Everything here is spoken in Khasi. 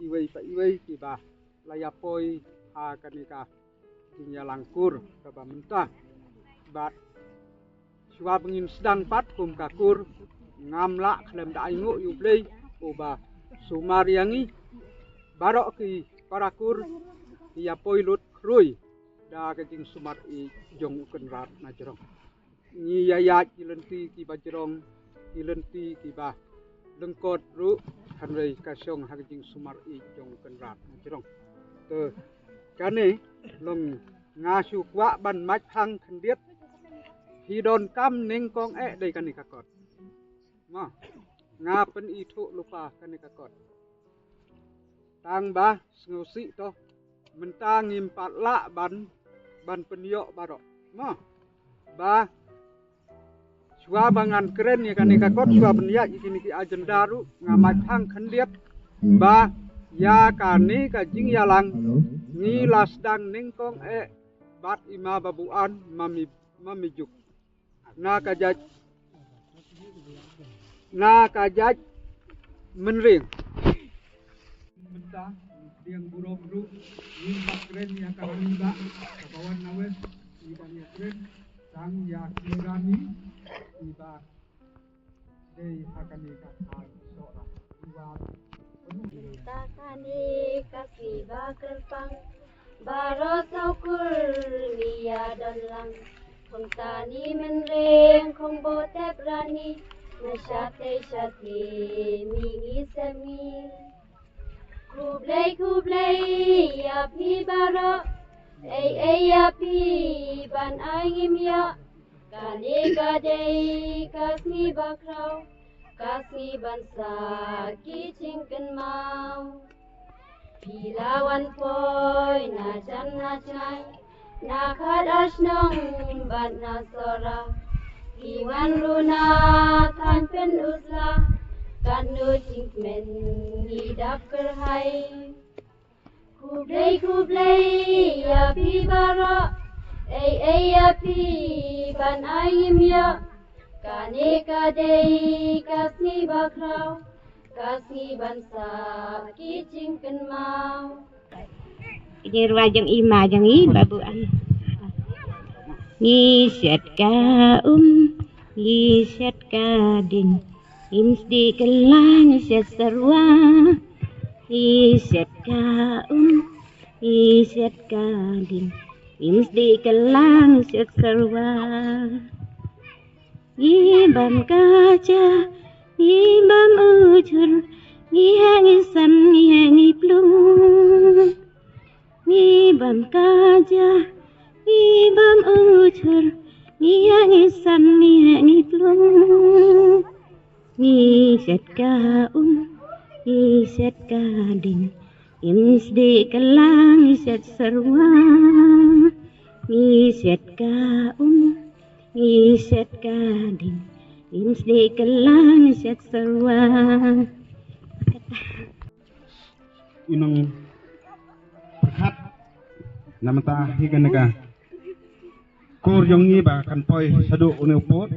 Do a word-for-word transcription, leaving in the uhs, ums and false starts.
iwei pa iwei kiba la ïa poi ha kane ka jingïalang kur kaba mynta. Bad shuwa ba ngin sdang pat kum ka kur, ngam lah khlem da ainguh ïa U Blei uba sumar ïa ngi. Baroh ki para kur ki ïa poi lut khrui da ka jingsumar ïeit jong U Kynrad na jrong. Ngi ïa ïaid ki lynti kiba jrong, ki lynti kiba lyngkot ruh, hynrei ka shong ha ka jingsumar ïeit jong U Kynrad na jrong. Te kane long nga shu kwah ban mait hang khyndiat. Hi don kam nyngkong eh dei kane ka kot. Ma, nga pynithuh lypa kane ka kot. Tang ba sngewsih to, mynta ngim pat lah ban, ban pynïoh baroh. Ma, ba shuwa ba ngan kren ïa kane ka kot, shuwa ban ïaid ïa kine ki agenda ruh, nga mait hang khyndiat ba ïa kane ka jingïalang ngi la sdang nyngkong eh bad i Ma Babuan, Ma Mi, Ma Mi Juk. Na ka jait, na ka jait Mynrieng. Mynta, diang burom ruh, ngim pat kren ïa ka rani ba, kaba wan na west, ngi ban ïa kren, tang ïa ki rani, iba dei ha kane ka thaiñ Sohra. Iba Mynta kane ka sngi ba kyrpang, baroh saw kur ngi ïa don lang. Khongtani Mynrieng, Khongbo Teprani, na shatei shatei mi ngi sem ngi. Khublei, khublei ïa phi baroh, ei ei ïa phi ban ai ngim ïoh. Kane ka dei ka sngi ba khraw, ka sngi ban sah ki jingkynmaw. Phi la wan poi na jan na jngai, na khadar shnong bad na Sohra. Phi wan ruh na thaiñ Pynursla, katno jingkmen ngi dap kyrhai. Khublei, khublei ïa phi baroh, ei ei ïa phi ban ai ngim ïoh. Kane ka dei ka sngi ba khraw, ka sngi ban sah ki jingkynmaw. Ngi rwai jong i Ma jong i Babuan. Ngi shet ka um, ngi shet ka ding, im sdi kylla ngi shet syrwa. Ngi shet ka um, ngi shet ka ding, im sdi kylla ngi shet syrwa. Ngi bam kaja, ngi bam ujhur, ngi heh ngi san, ngi heh ngi plung. Ngi bam kaja, ngi bam ujhur, ngi heh ngi san, ngi heh ngi plung. Ngi shet ka um, ngi shet ka ding, im sdi kylla ngi shet syrwa. Ngi shet ka um, ngi shet ka ding, im sdi kylla ngi shet syrwa. I nongpyrkhat na mynta hi kane ka kur jong ngi ba kan poi shaduh une u pud.